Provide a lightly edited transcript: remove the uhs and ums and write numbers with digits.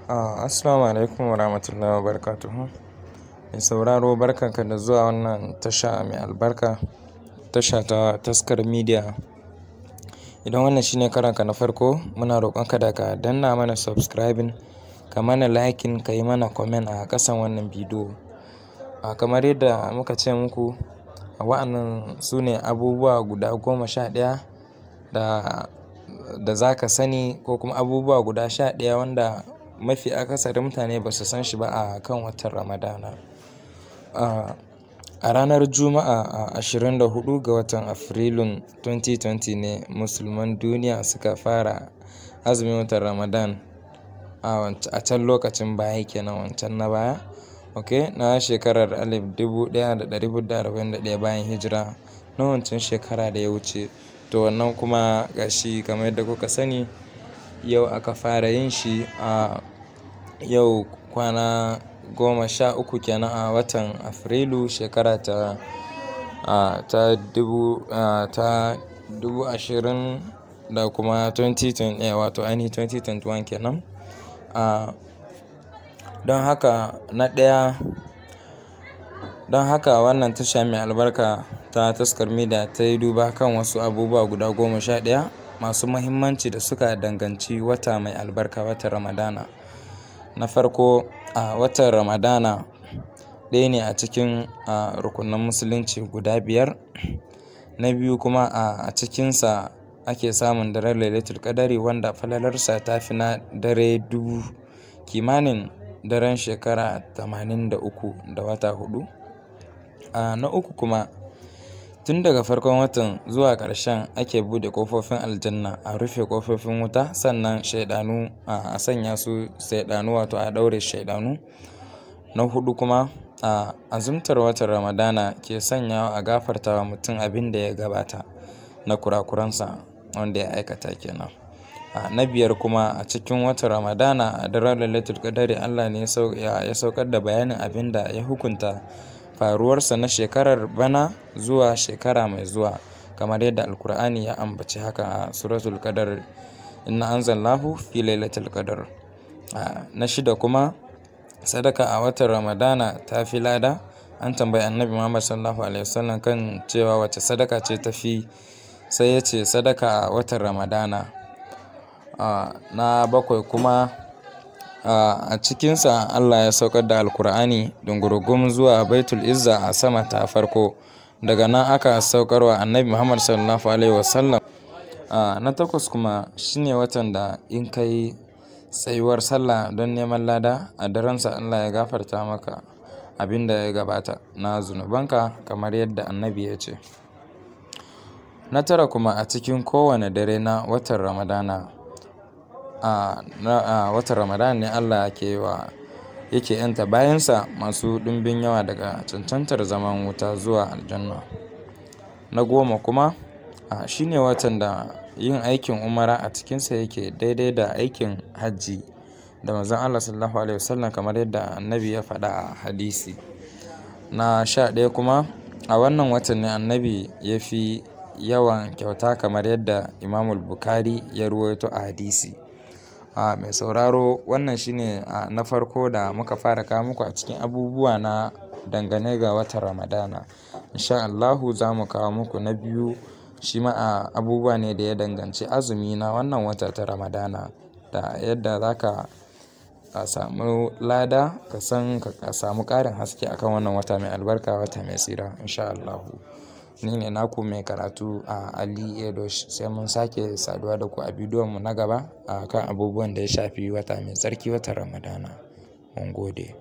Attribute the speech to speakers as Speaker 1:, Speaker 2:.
Speaker 1: Assalamu alaikum warahmatullahi wabarakatuhu. Mai sauraro, barkanka da zuwa wannan tasha mai albarka, tasha ta Taskar Media. Idan wannan shine karonka na farko, muna roƙonka da ka danna mana subscribing, ka mana liking, ka yi mana comment a ƙasan wannan bidiyo. Kamar yadda muka ce muku, wa'annan su ne abubuwa guda 11 da za ka sani, ko kuma abubuwa guda 11 wanda mafi akasarin mutane ba su san shi ba a kan watan Ramadana. A ranar Juma'a a 24 ga watan Afrilun 2020 ne musulman duniya suka fara azumin watan Ramadan a can lokacin baya kenan, wancan na baya. Ok, na shekarar 1441 bayan hijira, na wancan shekara da ya wuce. To wannan kuma gashi, kamar yadda kuka sani, yau aka fara yin shi, a yau kwana 13 kenan a watan Afrilu, shekara ta 20,000 da kuma 2020, wato ainihin 2021 kenan. Don haka na ɗaya, don haka wannan tasha mai albarka ta Taskar Media ta yi duba kan wasu abubuwa guda 11 masu mahimmanci da suka danganci wata mai albarka, watan Ramadana. Na farko, a watan Ramadana ɗaya ne a cikin rukunan Musulunci guda biyar. Na biyu kuma, a cikinsa ake samun daren Lailatul Qadari, wanda falalarsa ta fi na dare 1000, kimanin daren shekara 83 da wata 4. Na uku kuma, tun daga farkon watan zuwa ƙarshen ake buɗe ƙofofin aljanna, a rufe ƙofofin wuta, sannan shaidanu a sanya su shaidanu, wato a ɗaure shaidanu. Na hudu kuma, a azumtar watan Ramadana ke sanyawa a gafarta wa mutum abin da ya gabata na kurakuransa wanda ya aikata kenan. Na biyar kuma, a cikin watan Ramadana, a daren Lailatul Qadari, Allah ne ya saukar da bayanin abin da ya hukunta faruwarsa na shekarar bana zuwa shekara mai zuwa, kamar yadda Alkur'ani ya ambaci haka a Suratul Qadar: "Inna anzalnahu fi Lailatul Qadar." Na shida kuma, sadaka a watan Ramadana ta fi lada. An tambayi Annabi Muhammad sallallahu alaihi wasallam kan cewa wace sadaka ce ta fi, sai ya ce sadaka a watan Ramadana. Na bakwai kuma, a cikinsa Allah ya saukar da Alkur'ani dungurugum zuwa Baitul Izza a sama ta farko, daga nan aka saukar wa Annabi Muhammad sallallahu alaihi wasallam. Na takwas kuma, shine watan da in kai tsayuwar sallah don neman lada a darensa, Allah ya gafarta maka abin da ya gabata na zunubanka, kamar yadda Annabi ya ce. Na tara kuma, a cikin kowane dare na watan Ramadana, a watan Ramadan ne Allah ke wa yake yanta bayansa masu ɗumbin yawa daga cancantar zaman wuta zuwa aljanna. Na goma kuma, shine watan da yin aikin umara a cikinsa yake daidai da aikin hajji da Manzon Allah sallallahu alaihi wasallam, kamar yadda Annabi ya faɗa a hadisi. Na 11 kuma, a wannan watan ne Annabi ya fi yawan kyauta, kamar yadda Imamul Bukhari ya ruwaito a hadisi. Mai sauraro, wannan shine na farko da muka fara kawo muku a cikin abubuwa na dangane ga watan Ramadana. Insha Allahu za mu kawo muku na biyu, shi ma a abubuwa ne da ya danganci azumi na wannan wata ta Ramadana, da yadda za ka samu lada, ka san ka samu ƙarin haske akan wannan wata mai albarka, wata mai tsira, insha Allahu. Ni ne naku mai karatu a Ali Edosh, sai mun sake saduwa da ku a bidiyon mu na gaba a kan abubuwan da ya shafi wata mai tsarki, watan Ramadana. Mun gode.